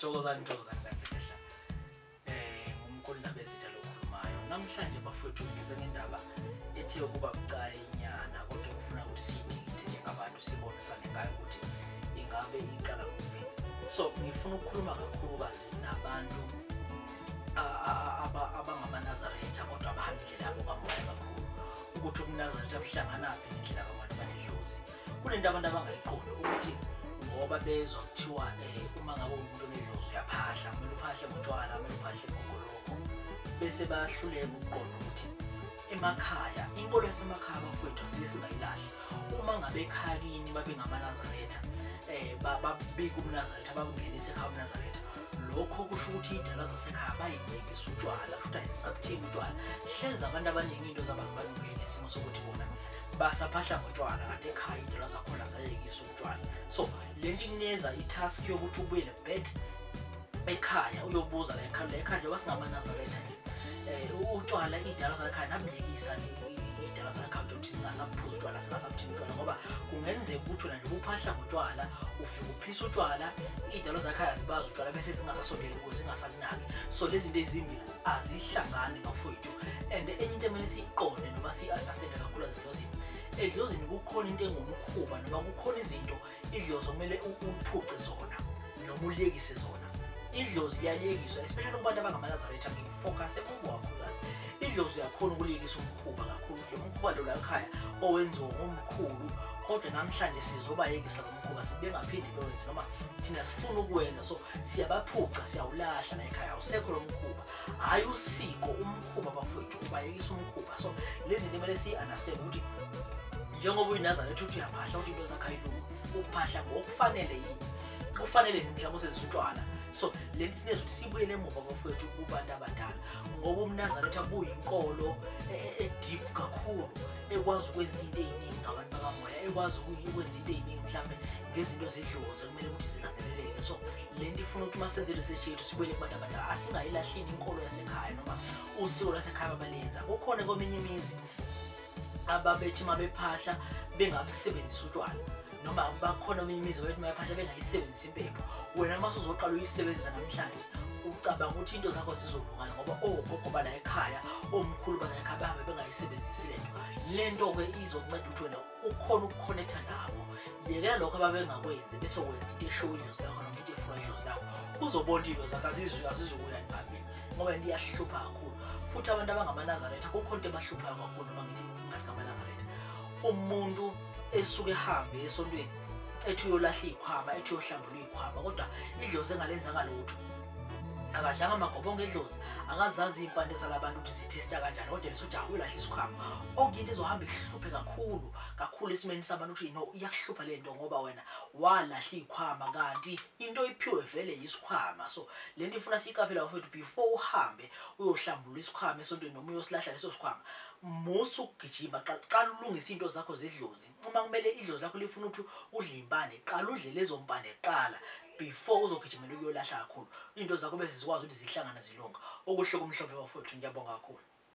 Thokozani, thokozani kanti. Ngumkhulu Ndabezitha lokhulumayo. Namhlanje bafowethu ngize ngendaba ethe ukuba bucayinyana, kodwa ngifuna ukuthi siyidingide njengabantu, sibonisane ngayo ukuthi ingabe iqala kuphi. So ngifuna ukukhuluma kakhulukazi nabantu abangamaNazaretha kodwa abahamba indlela yabo kamoya kakhulu, ukuthi ubuNazaretha buhlanganaphi nendlela kamoya noma nedlozi. Kunento abantu abangayiqondi ukuthi ngoba bezwa kuthiwa uma ngabe umuntu onedlozi uyaphahla, kumele uphahle ngotshwala, kumele uphahle ngogoloko, bese bayahluleka ukuqonda ukuthi emakhaya, inkolo yasemakhaya bafowethu asike singayilahli. Uma ngabe ekhaya kini babe ngamaNazaretha, babika ubuNazaretha, babungenise ekhaya ubuNazaretha, lokho kusho ukuthi iy'dalwa zasekhaya bayiyekisa utshwala, kusho ukuthi azisabuthini utshwala. Hlezi abantu abaningi into zabo azibalungeli ngesimo sokuthi bona basaphahla ngotshwala, kanti ekhaya iy'dalwa zakhona zayekisa utshwala. So lento ikunikeza i-task yokuthi ubuyele back ekhaya uyobuza la ekhaya, la ekhaya njengoba singamaNazaretha nje, utshwala iy'dalwa zasekhaya nabuyekisa iy'dalwa zasekhaya ukuthi zingasabuphuzi utshwala, singasabuthini utshwala, ngoba kungenzeka ukuthi wena nje uphahla ngotshwala, ufike uphisa utshwala, iy'dalwa zasekhaya zibazi utshwala bese zingasasondeli kuwe, zingasakunaki. So lezi zinto ezimbili azihlangani bafowethu. And enye into emele siyiqonde noma siyi-understande kakhulu ezidlozini, edlozini kukhona into engumkhuba noma kukhona izinto idlozi okumele uphuce zona noma uliyekise zona. Idlozi liyaliyekiswa, especially kubantu abangamaNazaretha, ngifocuse kubo kakhulukazi. Idlozi uyakhona ukuliyekisa umkhuba kakhulu, lo mkhuba lo la ekhaya owenziwa ngomkhulu, kodwa namhlanje sizobayekisa lo mkhuba, sibengaphindi bewenze noma thina sifuna ukuwenza. So siyabaphuca, siyawulahla la ekhaya, awusekho lo mkhuba. Hhayi usiko, umkhuba bafowethu, ubayekisa umkhuba. So lezi zinto kumele siyi-understand ukuthi njengoba uyiNazaretha uthi uyaphahla, ukuthi into zakho ayilungi, uphahla ngokufanele yini, kufanele yini mhlawumbe usebenzisa utshwala. So le nto sineza ukuthi sibuyele emuva bafowethu kubantu abadala, ngoba umNazaretha buyinkolo e-deep kakhulu, ekwazi ukwenza into ey'ningi ngabantu bakamoya, ekwazi ukwenza into ey'ningi mhlawumbe ngezinto zedlozi ekumele ukuthi zilandeleleke. So le nto ifuna ukuthi uma senze research yethu sibuyele kubantu abadala, asingayilahlini inkolo yasekhaya noma usiko lwasekhaya abalenza. Kukhona kweminye imizi ababethi uma bephahla bengabusebenzisi utshwala, noma bakhona eminye imizi ababethi uma bephahla bengayisebenzisi impepho. Wena uma usuzoqala uyisebenzisa namhlanje, ucabanga ukuthi into zakho zizolunga ngoba ogogo bala ekhaya, omkhulu bala ekhaya bahambe bengayisebenzisi lento. Lento-ke izokunceda ukuthi wena ukhona ukukhonetha nabo. Yekela lokho ababengakwenzi bese wenza into eshow idlozi lakho noma into efunwa idlozi lakho, uzobona into zakho azizukuya phambili, ngoba into iyahlupha kakhulu. Futhi abantu abangamaNazaretha kukhona into ebahluphayo kakhulu, noma ngithi ngasingamanazaretha, umuntu esuke ehambe esontweni ethi uyolahla iy'khwama, ethi uyohlambula iy'khwama, kodwa idlozi engalenzanga lutho, akadlanga amagobongo edlozi, akazazi iy'mpande zalabantu ukuthi zithesta kanjani, kodwa yena usujaha uyolahla isikhwama, okuyinto ezohamba ikuhluphe kakhulu kakhulu esimeni sabantu ukuthi no, iyakuhlupha le nto ngoba wena walahla iy'khwama kanti into iphiwe vele yisikhwama. So le nto ifuna siyiqaphele bafowethu, before uhambe uyohlambulula isikhwama esontweni noma uyosilahla leso sikhwama, musa ukugijima, qala ulungise iy'nto zakho zedlozi. Uma kumele idlozi lakho lifuna ukuthi udle iy'mpande, qala udle lezo mpande kuqala before uzogijimela ukuyolahla kakhulu. Iy'nto zakho bese zikwazi ukuthi zihlangane zilunga. Okuhle kumhlophe bafowethu, ngiyabonga kakhulu.